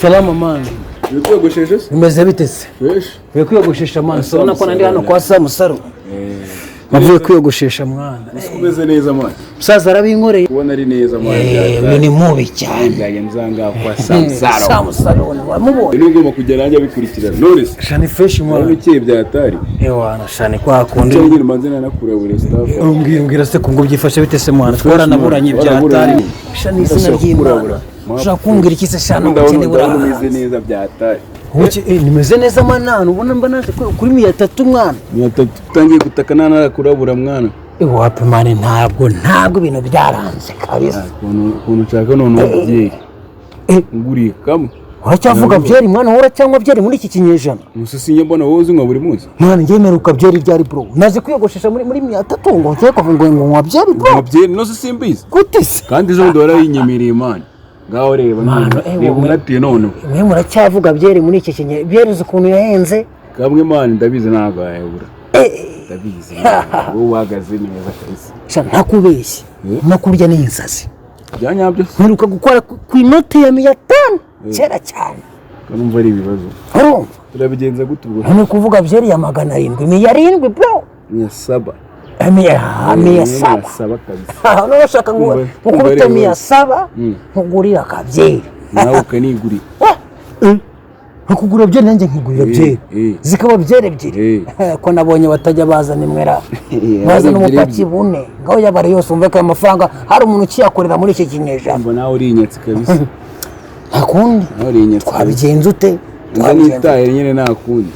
Salama man. Uri kwiyogoshesha se? Bimeze bite se? Fresh. Uvuye kwiyogoshesha man? Urabona ko nandi hano kwa Samusaro bavuye kwiyogoshesha mwana. Umeze neza man. Musaza arabinkoreye. Kubona ari neza man. Uyu ni mubi cyane. Byagenze aha ngaha kwa Samusaro. Samusaro wamubonye? Ni ugomba kujya nanjye abikurikirana. None se? Shani fresh Urabona mwana. ukeye byatari. Ewana shani kwa kundi. Cyangwa nyine mbanze nanakurabura staff. Umbwira se ngo byifashe bite se mwana? Twaranaburanye byatari. Shani, izina ry'Imana. Ushaka kumbwira iki se shani? Ndabona Ubukene ndabona umeze burahanze. neza byatari. Nimeze neza mwana, ubona mba naje kuri 300 mwana. 300 utangiye gutaka nanakurabura mwana. Wapi man, ntabwo ibintu byaranze kabisa. Ukuntu nshaka noneho byeri. Nguriye kamwe. Uracyavuga byeri mwana? Wowe uracyanywa byeri muri iki kinyejana? Musa sinjya mbona wowe uzinywa buri munsi. Mwana, njye mperuka byeri ryari bro? Naje kwiyogoshesha muri 300 ngo ngiye kuva ngo nywa byeri bro? Nywa byeri no se simbizi. Gute se? Kandi ejo bundi warayinyemereye man. Ngaho reba Mwana, none. Reba wowe. unatiye noneho. Mwe muracyavuga byeri muri iki kinyejana? Byeri uzi ukuntu yahenze? Kamwe man, ndabizi ntabwo wayabura. Ndabizi. Wowe uhagaze neza kabisa. Sha, ntakubeshye, no kurya ni insazi. Bya nyabyo. Mperuka gukora ku inote ya 500 kera cyane. Kanumva ari ibibazo. Urumva? Turabigenza gute ubwo? None kuvuga byeri ya 700, 700 bro. 700. 700. 700 kabisa. None ushaka ngo Kumva nkukubite ari 700 nkugurira akabyeri? Nawe ukanigurira. Nkakugura byeri, nanjye nkigurira byeri, zikaba byeri ebyiri. Ko nabonye batajya bazana imwe ra, bazana ebyiri. Umupaki bune ngaho yabare yose, wumve ko ayo mafaranga hari umuntu ukiyakorera muri iki kinyejana. Mbona nawe uri inyatsi kabisa. Nta kundi. Nawe uri inyatsi kabisa. Twabigenza ute? Nza Twabigenza nitaye nyine, nta kundi.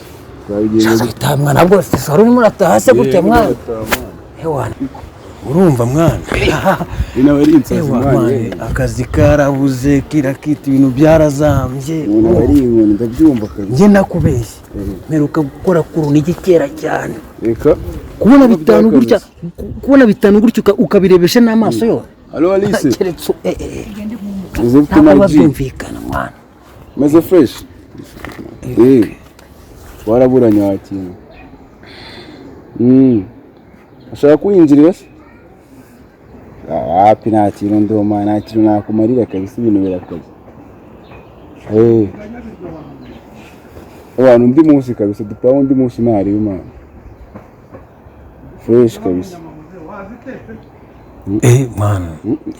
Twabigenza gute? ute mwana? Bwose wari urimo urataha se gutya mwana? Ewana, urumva mwana? Nawe ari insazi Ewa mwana. mwana, akazi karabuze, kirakita, ibintu byarazambye. Umuntu ari inkoni, ndabyumva kabisa. Njye nakubeshye, mperuka gukora ku runigi kera cyane. Reka. Kubona 5 gutya, kubona 5 gutya ukabirebesha n'amaso yose. Allo Alice. Keretse Meze bite ntabwo my G? babyumvikana mwana. Meze fresh. Waraburanye wakintu. Ashaka kuwinjirira se? Wapi, nta kintu ndoma, nta kintu nakumarira kabisa, ibintu birakaze. Abantu undi munsi kabisa, dupanga undi munsi ntari man. Fresh kabisa. Mwana,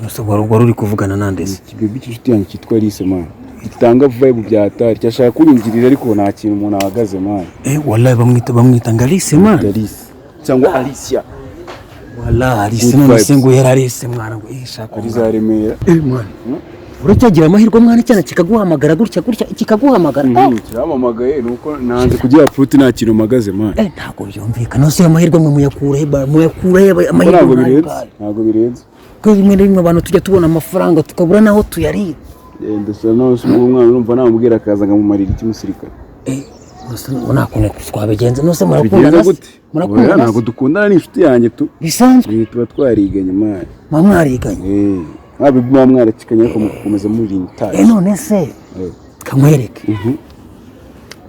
ese wari uri kuvugana nande se? Ikibebi cy'inshuti yanjye cyitwa Alice man. Gitanga vibe bya hatari. Cyashaka kunyinjirira ariko nta kintu umuntu ahagaze man. Wallahi bamwita ngo Alice mwana. Alice. Cyangwa Alicia. Wallahi Alice. Good None se vibes. ngo yari Alice mwana ngo shaka. Ari za Remera. Mwana, uracyagira amahirwe mwana, cyane kikaguhamagara gutya gutya kikaguhamagara. Kiramamagaye nuko nanze kugira fruit, nta kintu mpagaze man. Ntabwo byumvikana se, amahirwe mwe muyakura he muyakura he amahirwe Ntabwo nk'ayo birenze. ngayo? Ntabwo birenze. Ko rimwe na rimwe abantu tujya tubona amafaranga tukabura n'aho tuyarira. Ndetse nawe se uwo mwana urumva namubwira akaza nkamumarira iki musirikare? Gusa ngo nta kuntu twabigenza nose? Bigenza Murakundana se? gute? Oya, Murakundana ntabwo se? dukundana, ni inshuti yanjye tu. Bisanzwe? Tuba twariganye man. Muba mwariganye? Mwaba muba mwaracikanye ariko mugakomeza muri in touch. None se kamwereke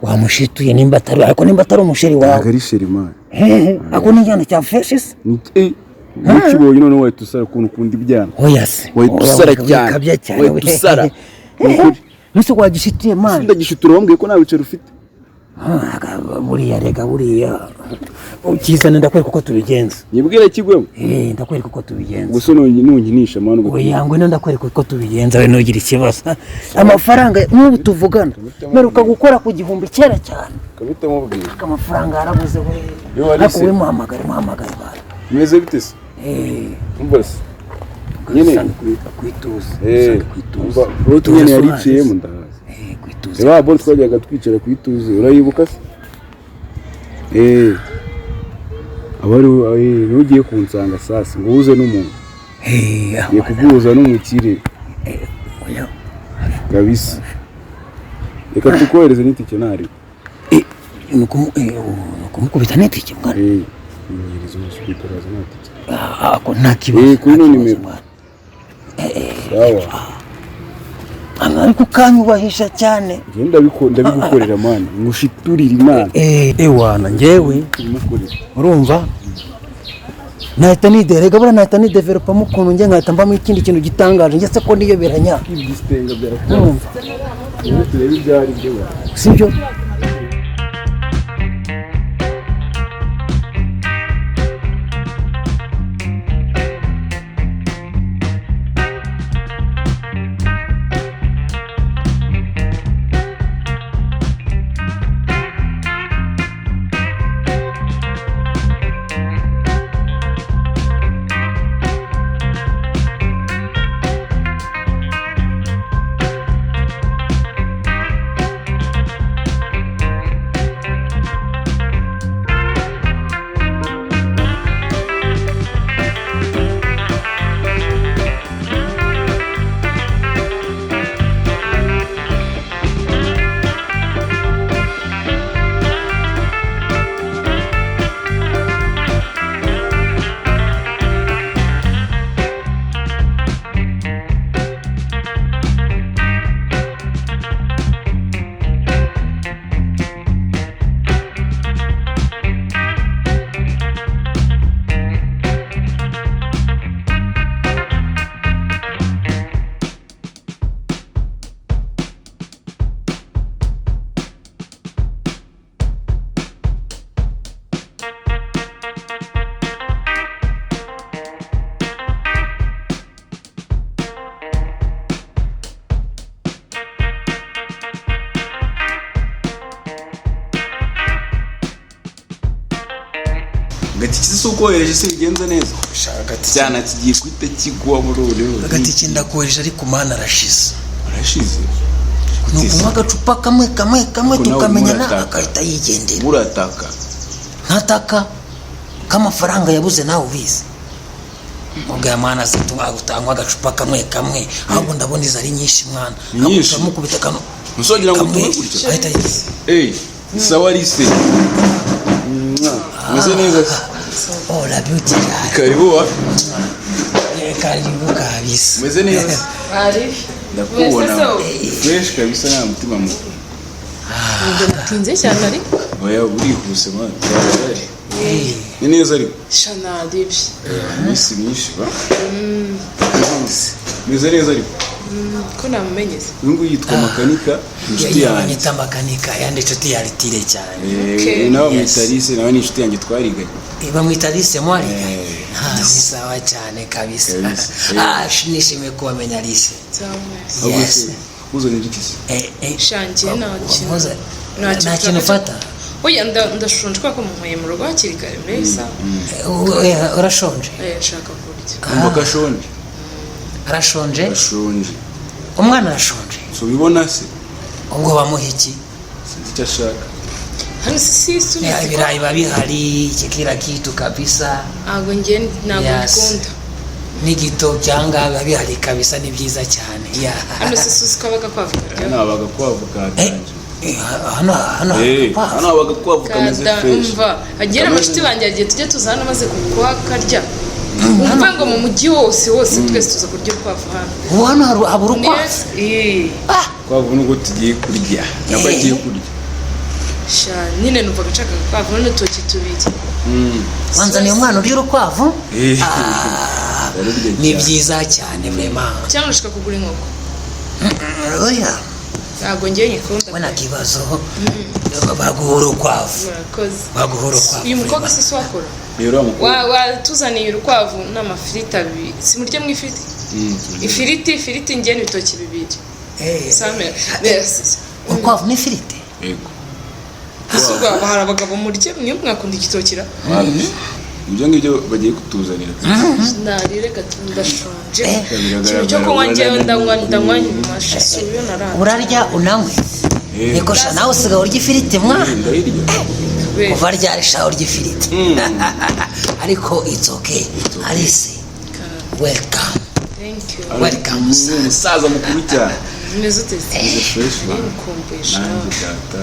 wamushituye nimba atari, ariko nimba atari umusheri wawe? Ntabwo ari chéri man. Hehe, ako ni icyana cya fresh se? Nukibonye noneho wahita usara ukuntu ukunda ibyana. Oya se. Wahita Oya, usara cyane. wikabya cyane. Wahita usara. Ni ukuri. Nuse wagishituye man? Ndagishitura, wambwiye ko nta biceri ufite. Buriya rega, buriya ukizana ndakwereka uko tubigenza. Nyibwire kigwemo. Ndakwereka uko tubigenza. Gusa nunkinisha man ugatuma. Oya, ngwino ndakwereka uko tubigenza, we ntugire ikibazo. Amafaranga n'ubu tuvugana mperuka gukora ku 1000 kera cyane. Kabita mubwira. Ariko amafaranga yarabuze we. Yo, Alice. Ariko we muhamagare, muhamagare bana. Bimeze bite se? Umva se. Nyine Usanga kwituza, usanga kwituza. Umva route nyine yariciyemo ndahazi. Kwituza. Reba ball twajyaga twicara ku ituze, urayibuka se? Aba ari nugiye kunsanga sasa ngo uze n'umuntu. Ngiye kuguhuza n'umukire Oya. kabisa. Reka tukohereze n'itike ntari. Ni ukumukubita n'itike mwana? Nyereza umusubita araza nta tike. Ah, ako nta kibazo. Kuri Nta ino kibazo, nimero. mwana. Sawa. Ariko ukanyubahisha cyane. Njye ndabigukorera man. Ngushiturire Imana. Ewana njyewe Tumukorera. urumva nahita niderega, buriya nahita nidevelopamo ukuntu njye nkahita mbamo ikindi kintu gitangaje, njye se ko niyoberanya. Ibisitenga byaratanga. Urumva? Turebe ibyo ari byo. Sibyo? Agatike si ukohereje se bigenze neza? Agatike Cyane kigiye guhita kigwa muri ubu rero. Agatike ndakohereje, ariko mana arashize. Arashize. Ni ukunywa agacupa kamwe kamwe kamwe, Ariko nawe tukamenyana, murataka. agahita yigendera. Murataka. Ntataka k'amafaranga yabuze, nawe ubizi. Ubwo ya mwana utangwa agacupa kamwe kamwe, ahubwo ndabona izo ari nyinshi, mwana. Ni nyinshi? Uramukubita kano Ntusogira ngo kamwe, utume gutya. ahita yigendera. Ey, sawa Alice. Umeze neza se? Oh, la beauty. Karibu wa. Karibu kabisa. Umeze neza? Ari. Ndakubona. Wese. Fresh kabisa, nta mutima mubi. Natinze cyane ariko. Oya, burihuse man. Ni neza ariko. Shana dibye. Iminsi myinshi ba. Umeze neza ariko. Ko namumenyeze. Uyu nguyu yitwa Makanika, inshuti yanjye. Banyita Makanika, yandi inshuti ya Ritire cyane. Okay. Nawe Yes. mwita Alice, nawe ni inshuti yanjye twariganye. Bamwita Alice mwari. Eh. Ah, ni sawa cyane kabisa. Kabisa. Ah, nishimiye kubamenya, Alice. Ahubwo Yes. se uzanira iki se? Shangiye nta kintu. Nta kintu ufata. Oya, ndashonje kubera ko munkuye mu rugo hakiri kare muri iyi saha. Urashonje? Eh, nshaka kurya. Umva ko ashonje. Arashonje. Ashonje. Umwana arashonje. Si ubibona se? Ubwo bamuha iki? Sinzi icyo ashaka. Hano si si Ya, ibirayi biba bihari, kila kitu kabisa. Ntabwo ngiye, ntabwo Yes. mbikunda. N'igitoki ahangaha biba bihari kabisa, ni byiza cyane. Ya. Hano si ko agakwavu karyoha. Hano haba agakwavu kaganje. Hano Eh, hano. hano haba agakwavu kameze Kada fresh. umva hagiye n'abashuti banjye, hagiye tujye tuza hano maze kuhakarya, umva ngo mu mujyi wose wose twese tuza kurya urukwavu hano. Ubu hano haba urukwavu? Yes. Eh. Kwavu nubwo tugiye kurya. Nabwo agiye kurya. Sha nyine numvaga nshaka agakwavu n'udutoki tubiri. Wanzaniye umwana urya urukwavu? Eh. Ah, Ararurya ni cyane. byiza cyane vraiment. Cyangwa ushaka kugura inkoko? Oya. Ntabwo ngiye nyikunda. We nta kibazo, baguha urukwavu. Murakoze. Baguha urukwavu. Uyu mukobwa si se wakora? Rero uriya mukobwa. Watuzaniye urukwavu n'amafiriti abiri, simurya mu ifiriti? Ifiriti ngiye n'ibitoki bibiri. Same merci. Urukwavu n'ifiriti? Yego. Ese ubwo hari abagabo murya, niyo mwakunda igitoki ra? Wapi? Ibyo ngibyo bagiye kutuzanira. Narire gato, ndashonje. Biragaragara. Ikintu cyo kunywa njyewe ndanywa nyuma shasubiyo narara. Urarya unanywe. Eh. Niko sha, nawe usigaye urya ifiriti mwa? Ndayirya. Kuva ryari sha urya ifiriti? Ariko it's okay, Alice, welcome. Thank you. Welcome. Ni umusaza mukuru cyane. Umeze ute se? Meze fresh man. Nkumbuye sha. Nanjye data.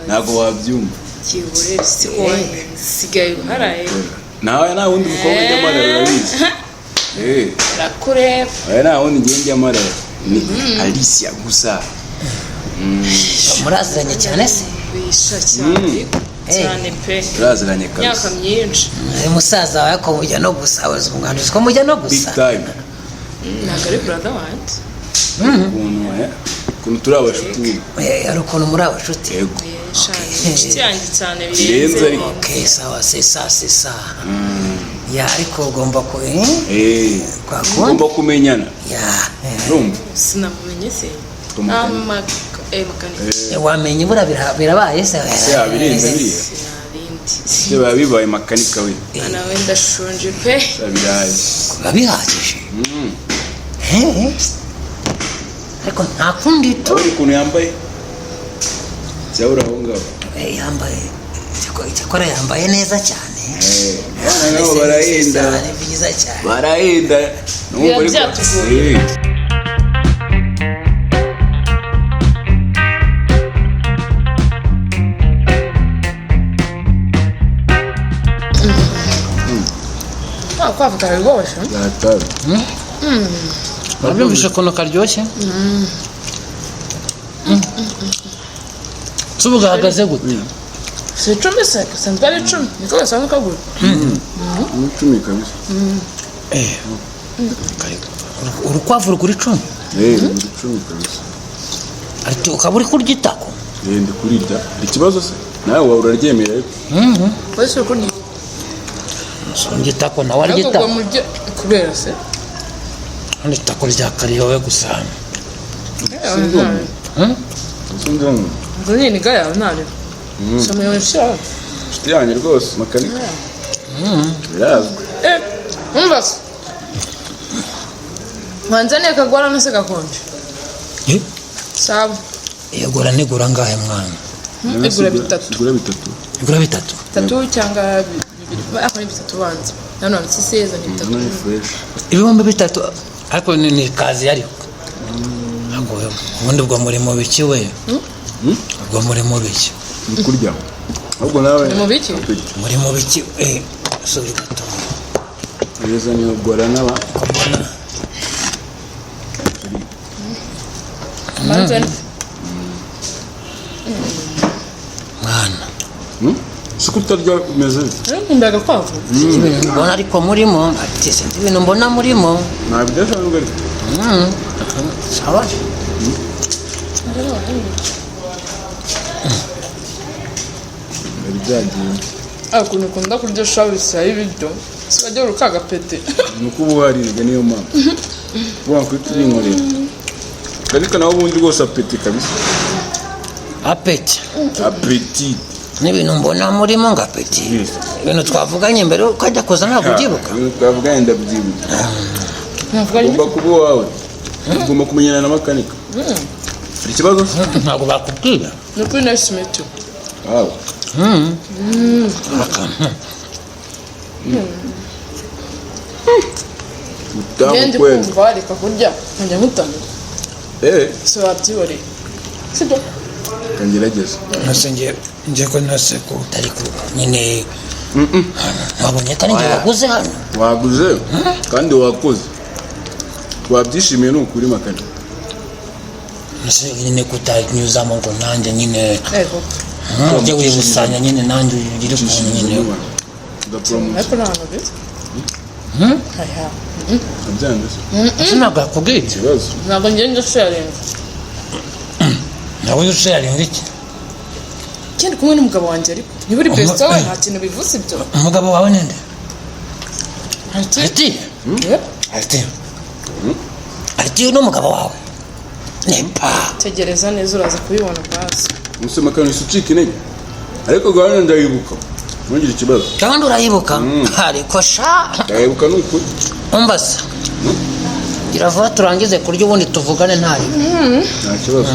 Ntabwo wabyumva. Kihorere si wowe sigaye uharaye. Nawe nta wundi mukobwa ujya amarara, urabizi. Eh, Rakureba. oya, nta wundi ngiye njya amarara. Ni Alicia gusa. Muraziranye cyane se? Bisha cyane cyane pe. Turaziranye Imyaka kabisa. myinshi. Uyu musaza wawe ko mujya no gusa, umwana uzi ko mujya no Big gusa. time. Ntabwo ari brother wanjye. Ukuntu ukuntu turi abashuti nyine. Hari ukuntu muri abashuti. Yego. Inshuti yanjye cyane. Birenze Birenze. ariko. Okay, sawa, c'est ça, c'est ça. Ya, ariko ugomba ku kwa kundi. Ugomba kumenyana. Ya. Urumva? Sinamumenye se? Makanika. Makanika. Wamenye buriya birabaye se? Se yabirenze biriya. Sinarindi. Se biba bibaye makanika we. Nawe ndashonje pe. Birayi. Biba bihagije. Ariko nta kundi tu. Urabona ukuntu yambaye? Cyabura aho ngaho. Yambaye, icyakora yambaye neza cyane. Abana nabo barahenda. Ni byiza cyane. Barahenda. Biba byatugoye. Kwavu kararyoshye. Yatabi. Urabyumvishe ukuntu karyoshye? Se ubu gahagaze gute? Si 10 se? Gasanzwe ari 10, niko gasanzwe kagura. Ni 10 kabisa. Urukwavu rugura 10? Ni 10 kabisa. Ariko ukaba uri kurya itako. Ndi kurirya. Hari ikibazo se? Nawe waba uraryemera ariko. Wese uri kurya. Songa itako nawe arya Ariko itako. ubwo murya kubera se? Hano itako rya kariyowe gusa. Sinzi. Ngo nyine niga yawe ntareba. Soma yawe shyiraho. Inshuti yanjye rwose makanika. Birazwi. Umva se. Wanzaniye akagwara na se gakonje. Sawa. Yegura nigura angahe mwana? Igura 3. Igura 3. Igura 3. 3 cyangwa 2. Ariko ni 3 banza. Nano nsiseza ni 3. Ni fresh. 3000 ariko ni kazi ariko. Ubundi ubwo muri mu biki we? Ubwo muri mu biki? Ni kurya. Ahubwo nawe. Mu biki? Muri mu biki? Sorry gato. Neza niyo gwara naba. Kubona. Manze. Mwana. Siko utarya umeze. Nkunda agakwavu. Ibintu mbona ariko murimo, ati sinzi ibintu mbona murimo. Nta bidasanzwe ariko. Sawa. Byagiye. Ukuntu ukunda kurya shabisi y'ibiryo. Sibajya urukaga pete. Nuko ubu warirwa niyo mpamvu. Ubu kuri turinkorera. Ariko nawe ubundi rwose apeti kabisa. Apeti. Apeti. N'ibintu mbona murimo ngo apeti. Ibintu twavuganye mbere ukajya kuza ntabwo ubyibuka. Ibintu twavuganye ndabyibuka. Ugomba kuba uwawe. Ugomba kumenyana na makanika. Hari ikibazo? Ntabwo bakubwira. Ni ukuri nice to meet you. Wow. Ngende kumva wareka kurya nkajya nkutamira. Se wabyihoreye. Sibyo? Ngerageza. Nase ngiye ko nase ko utari ku nyine. Wabonye ko ninjye waguze hano. Waguze kandi wakoze. Wabyishimiye ni ukuri makanika. Nase nyine kutanyuzamo ngo nanjye nyine. Ego. Ujye wibusanya nyine nanjye ugire ukuntu nyine. Ariko ntabwo bizi. Aya. Abyanze. Ntabwo akubwiye ikibazo. Ntabwo ngiye njya sharinga. Nawe usharinga iki? Kandi kumwe n'umugabo wanjye ariko. Niba uri best wawe nta kintu bivuze ibyo. Umugabo wawe ninde? Ati. Ati. Ati. Ati n'umugabo wawe. Nepa. Tegereza neza uraza kubibona basi. Umusema kandi ucika intege. Ariko gahunda ndayibuka. Ntugire ikibazo. Gahunda urayibuka? Ariko sha. Ndayibuka ni ukuri. Umva se. Gira vuba turangize kurya ubundi tuvugane ntari. Nta kibazo.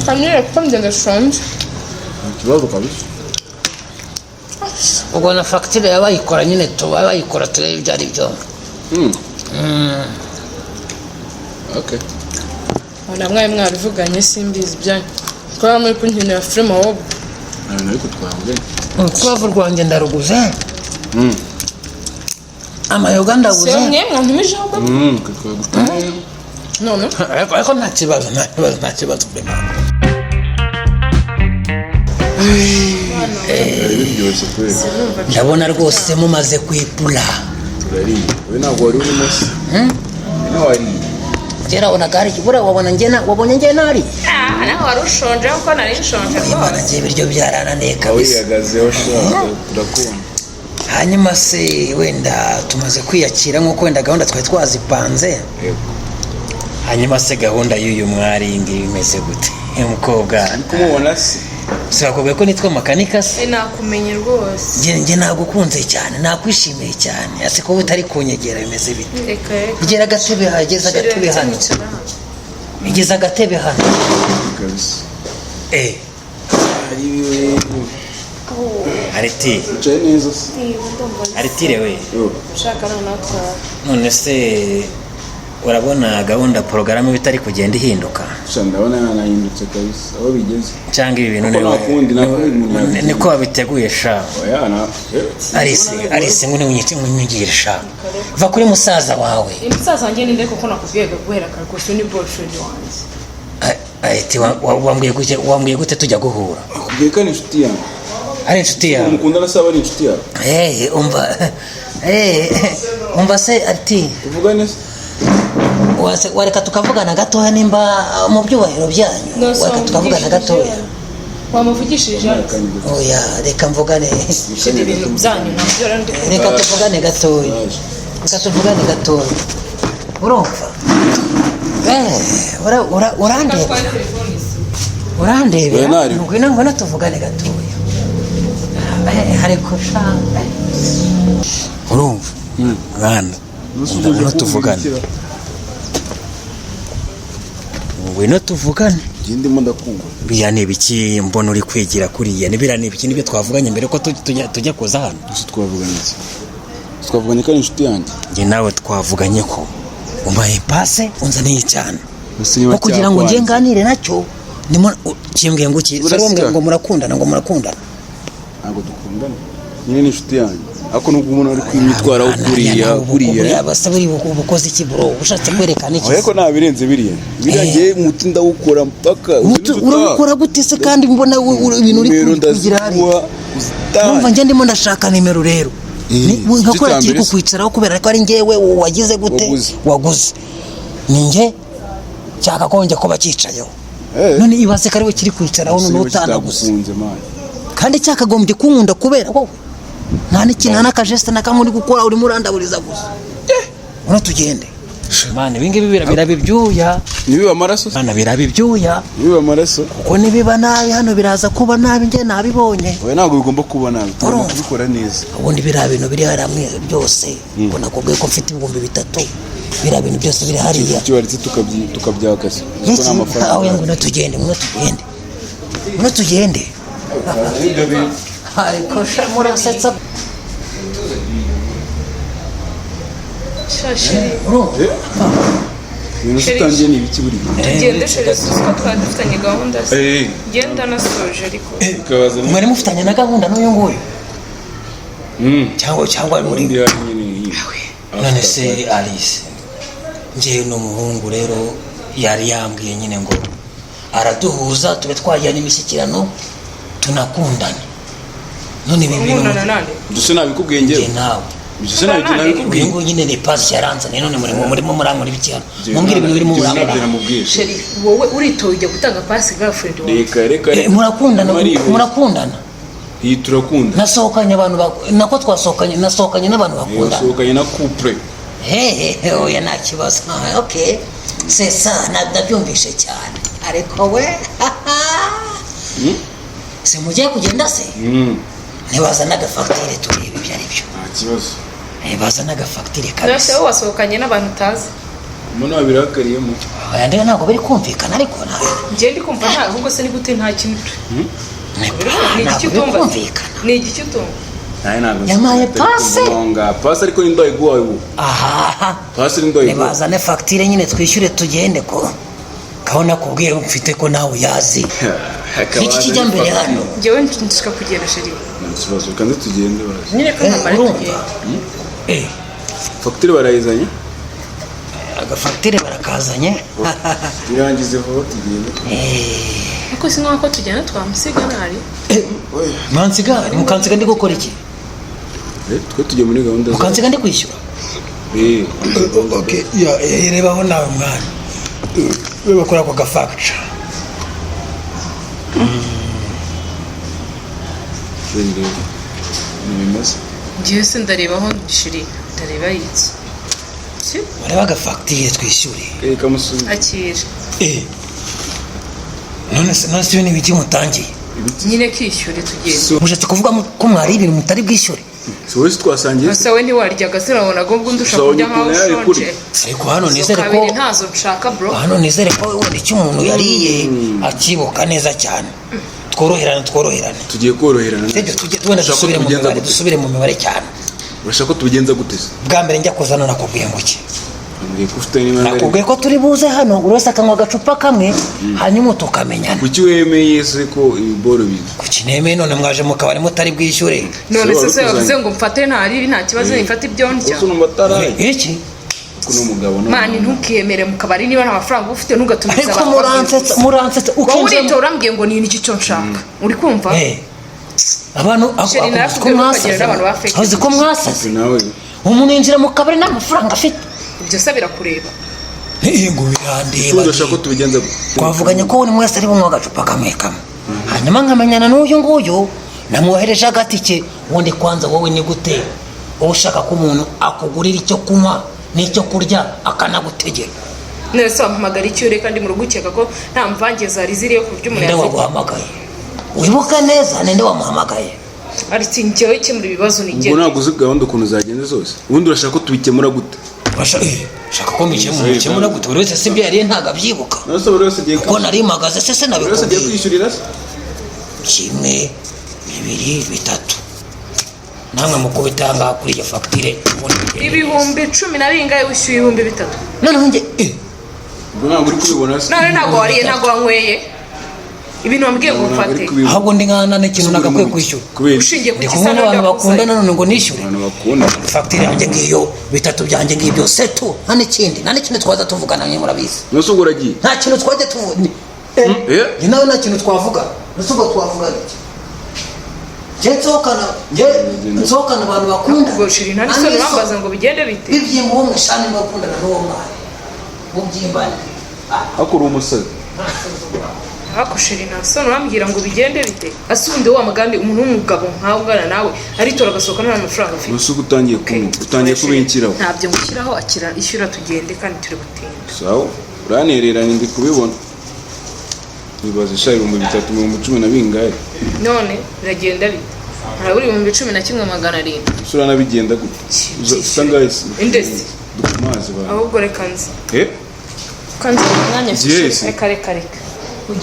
Kamire kuko ngenda ndashonje. Nta kibazo kabisa. Ubwo na fagitire yabayikora nyine tuba bayikora turebe ibyo ari byo. Okay. Ubona mwari mwabivuganye simbizi ibyanyu. Kuba muri kunkenera filime wowe. Ariko twavuganye. Urukwavu rwanjye ndaruguze. Amayoga ndaguze. Se mwe mwantumijeho baba. Twagutumiye. None Ariko nta kibazo, nta kibazo, nta kibazo. Biryoshye kweli. Ndabona rwose mumaze kwipura. Turariye. Wowe ntabwo wari urimo se? Nawe wariye. Kera wabonaga hari buriya wabona njye wabonye njye nari. Ah, nawe wari ushonje kuko nari nshonje Imana, rwose. njye ibiryo byarananiye kabisa. Wihagazeho sha, turakunda. Hanyuma se wenda tumaze kwiyakira nk'uko wenda gahunda twari twazipanze. Yego. Hanyuma se gahunda y'uyu mwari ngiyi imeze gute, umukobwa? Kumubona se? Sinakubwiye ko nitwa Makanika se? Eh, nakumenye rwose. Njye nagukunze cyane, nakwishimiye cyane. Ase kuba utari kunyegera bimeze bite? Reka reka. Gera agatebe, hageze agatebe hano. Nicara hano. Igeze agatebe hano. Kabisa. Eh, ariti. Wicaye neza se? Aritire we. Yo. Ushaka noneho twaba. None se urabona gahunda, porogaramu bitari kugenda ihinduka? Sha, ndabona yanahindutse kabisa aho bigeze. Cyangwa ibi bintu Kuko nta kundi umuntu yabigenza. Niko wabiteguye sha? Oya na. Arise, Arise, ngo niwunyigire sha, va kuri musaza wawe. Umusaza wanjye ninde koko? Nakubwiye guhera kare kose ni boyfriend wanjye. Ati wambwiye gute tujya guhura? Akubwiye ko ari inshuti yawe. Ari inshuti yawe? Mukundana se, aba ari inshuti yawe? Eh, umva, eh, umva se ati Tuvugane se? Wareka tukavugana gatoya nimba mu byubahiro byanyu? No, so Wareka tukavugana gatoya? Wamuvugishije Alex? Oya, reka mvugane. Shira ibintu byanyu, ntabyo rero ndi kumva. Reka tuvugane gatoya, reka tuvugane gatoya. Urumva, eh, urandebera. Twari telefone isi. Urandebera. Oya, ntari. Ngwino, ngwino tuvugane gatoya. Eh, ariko sha, eh. Urumva mwana, ngwino tuvugane, ngwino tuvugane. Njye ndimo ndakumva. Biriya ni ibiki mbona uri kwigira kuriya? Ni biriya ni ibiki? Nibyo twavuganye mbere ko tujya kuza hano? Gusa twavuganye iki? Twavuganye ko ari inshuti yanjye. Njye nawe twavuganye ko umpaye pase, unzaniye cyane. Gusa niba Nko kugira ngo njye cyakwanze. nganire nacyo ndimo kimbwiye ngo iki? Urasika. Sari wambwiye ngo murakundana, ngo murakundana. Ntabwo dukundana nyine, ni inshuti yanjye, ariko nubwo umuntu ari kwimwitwaraho kuriya kuriya. Basa buri ubukoze iki bro? Ushatse kwerekana iki? Ariko nta birenze biriya biriya. Eh. Ngewe umuti ndawukora mpaka. Urawukora gute se kandi mbona ibintu uri Nimero kugira hariya? ndaziguha uzitahe. Numva njye ndimo ndashaka nimero rero. Eh, Nka icyo kuriya cya kiri mbere se. kukwicaraho kubera ko ari njyewe wagize gute? Waguze. Waguze, ni njye cyakagombye kuba cyicayeho. Eh. None ibaze ko ariwe kiri kwicaraho, Gusa none niba utanaguze. kitagukunze, man. Kandi cyakagombye kunkunda kubera wowe. Nta n'ikintu, nta n'akajeste na kamwe uri gukora, urimo urandaburiza gusa. Uno tugende mwana, ibi ngibi biraba ibyuya. Nibiba amaraso se? Mwana, biraba ibyuya. Nibiba amaraso. Kuko nibiba nabi hano biraza kuba nabi, njye nabibonye. Oya, ntabwo bigomba kuba nabi, tugomba Urumva? kubikora neza. Ubundi biriya bintu biri hariya mwe byose, ngo nakubwiye ko mfite 3000, biriya bintu byose biri hariya. Icyo waretse tukabyakase kuko Iki? nta mafaranga. Aho, ngwino tugende, ngwino tugende, ngwino tugende. Ibyo bintu. Ariko sha, murasetsa. Sha chéri. Urumva? Ibintu Chéri. utangiye ni ibiki buriya? Tugende chéri, suzi ko twari dufitanye gahunda se? Eh. Genda nasoje ariko. Ukabaza. Mwari mufitanye na gahunda n'uyu nguyu cyangwa muri Ubundi hari nyine iyi. None se Alice, njyewe n'umuhungu rero yari yambwiye nyine ngo araduhuza tube twagirana imishyikirano tunakundane. None ibi bintu Nkundana nande? Ibyo se nabikubwiye Njye njyewe? nawe. Ibyo se nabyo nabikubwiye? Uyu nguyu nyine ni pasi yaranzaniye. None murimo murankora ibiki hano? Mumbwire ibintu birimo Ibyo nabyo murankora. namubwiye. Chéri, wowe uritoye ujya gutanga pasi girlfriend wawe? Reka reka. Eh, murakundana? Marihuse. Murakundana? Iyi turakunda. Nasohokanye abantu nako twasohokanye, nasohokanye n'abantu bakundana. Usohokanye na couple. Hehe, oya, nta kibazo. Ah, okay, c'est ça, ndabyumvishe cyane. Ariko we se mugiye kugenda se? Ntibaza n'agafagitire turebe ibyo ari byo. Nta kibazo. Ntibaza n'agafagitire Nase kabisa. wowe wasohokanye n'abantu utazi? Mbona wabirakariyemo. Oya, ndiyo ntabwo biri kumvikana ariko Njye ndi kumva nta, ahubwo se ni gute nta kintu ni ntabwo igiki biri utumva? kumvikana. Ni igiki utumva? Nawe ntabwo nzi Yampaye ko atari pase. kumva pase, ariko ni ndayiguhaye ubu. Aha. Pase ni ndayiguhaye. Nibazane fagitire nyine twishyure tugende, ko kabona kubwiye mfite ko nawe uyazi. Iki kijya mbere hano. Njyewe nshaka kugenda chéri. Nta kibazo, reka nze tugende bazi. Nyine ko Eh, nkamara urumva? tugenda. Eh, Fagitire barayizanye. Agafagitire barakazanye. Irangize vuba tugende. Eh, Ariko si nk'aho tugenda twamusiga ntari. Mwansiga, mukansiga ndi gukora iki? Eh, twe tujya muri gahunda. Mukansiga ndi kwishyura. Eh. Okay, ya rebaho nawe mwana. Reba kuri ako gafagica. Rero ntibimeze. Ngewe se ndareba aho shiri, ndareba iki? Si? Bareba agafagitire twishyure. Reka musubize. Akira. Eh. None se ibi ni ibiki mutangiye? Nyine kishyure tugende. Mushatse kuvuga ko mwari ibintu mutari bwishyure? Si wowe, si twasangiye? Gusa we ntiwaryaga, sinabonaga ubwo undusha Gusa kurya wabonye nkaho ukuntu yari ushonje. kuri. Ariko hano Izo nizere ko kabiri ntazo nshaka, bro. Hano nizere ko wenda icyo umuntu yariye akibuka neza cyane. Tworoherane, tworoherane. Tugiye koroherana. Sibyo, tujye wenda Ushaka ko dusubire mu tubigenza mibare gute? Dusubire mu mibare cyane. Urashaka ko tubigenza gute se? Bwa mbere njya kuzana nakubwiye ngo iki? Ambwiye ko ufite niba ngari. Nakubwiye ko turi buze hano, buri wese akanywa agacupa kamwe, hanyuma tukamenyana. Kuki wemeye se ko ibiboro biza? Kuki nemeye? None mwaje mu kabari mutari bwishyure. None se wari se wavuze utuzanye. ngo mfate ntari nta kibazo, nifate ibyo ndya. Gusa numva ataraye. Iki? Kuno mugabo no. Mani, ntukiyemere mu kabari. Niba nta mafaranga uba ufite, ntugatumize Ariko abantu. muransetsa, muransetsa. Wowe Ukinjira uritora, urambwiye ngo ni iki cyo nshaka, uri kumva? Eh. Abantu Sheri, ako narakubwiye ko ko mwasaze. ukagera n'abantu ba fake. Uzi ko mwasaze? Nawe. Umuntu yinjira mu kabari nta mafaranga afite. Ibyo se birakureba? Eh, ngo birandeba. Urashaka ko tubigenza gute? Twavuganye ko buri wese ari bunywe agacupa kamwe kamwe, hanyuma nkamenyana n'uyu nguyu namwohereje agatike. Ubundi kwanza wowe ni gute wowe ushaka ko umuntu akugurira icyo kunywa n'icyo kurya akanagutegera? None se wampamagara icyo ureka ndi mu rugo, ukeka ko nta mvange zari ziriyo ku buryo umuntu Ninde yazirya? waguhamagaye? Wibuke neza, ninde wamuhamagaye? Ariko njyewe ikemura ibibazo Ubwo nigende. ntabwo uzi gahunda ukuntu zagenze zose. Ubundi urashaka ko tubikemura gute? Shaka ko mukemura gute? Buri wese si ibyo yariye ntabwo abyibuka. None se buri wese agiye Kuko nari mpagaze se se buri wese agiye nabikubwiye. kwishyurira se? Kimwe, bibiri, bitatu, namwe mukubita ngaha kuri iyo fagitire, ubundi bigende neza. 10,000 bingahe? Wishyuye 3000. Noneho njye Ubwo ntabwo uri kubibona se? None ntabwo wariye, ntabwo wanyweye, ibintu wambwiye ngo Ntabwo uri mfate. kubibona. Ahubwo ndi nkana n'ikintu nagakwiye kwishyura. Kubera iki? Ushingiye ku Ndi gisa kumwe n'abantu bakundana, none ngo nishyure? Abantu bakunda. Fagitire yanjye ngiyo, bitatu byanjye ngibyo, setu. Nta n'ikindi twaza tuvugana, mwe murabizi. None se ubwo uragiye? Nta kintu twajya tuvuga. Eh? Njye nawe nta kintu twavuga. Ese ubwo twavuga iki? Njye nsohokana abantu bakunda. Ubwo shiri, nta n'isoni urambaza ngo bigende bite? Bibyimba uwo mwishani niba ukundana n'uwo mwana mubyimbane. Ariko uri umusazi. Ariko sheri, nta soni urambwira ngo bigende bite? Ase ubundi wa mugambi, umuntu w'umugabo nkawe ungana nawe aritora agasohoka nta mafaranga afite? None se ubwo utangiye kunywa, utangiye kubinshyiraho. Ntabyo ngushyiraho, akira, ishyura tugende kandi turi gutinda. Sawa, uranereranye, ndi kubibona. Nibaza sha, 3000, 10,000 na bingahe? None biragenda bite? Harabura 11,700. Ese uranabigenda gute? Usa ngahe se? Indesi. Dukumazi ba. Ahubwo reka nzi. Eh? Kanzi umwanya. Ugiye se? Reka, reka, reka.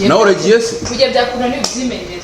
Nawe uragiye se? Kujya byakunaniye ubyimenyereze.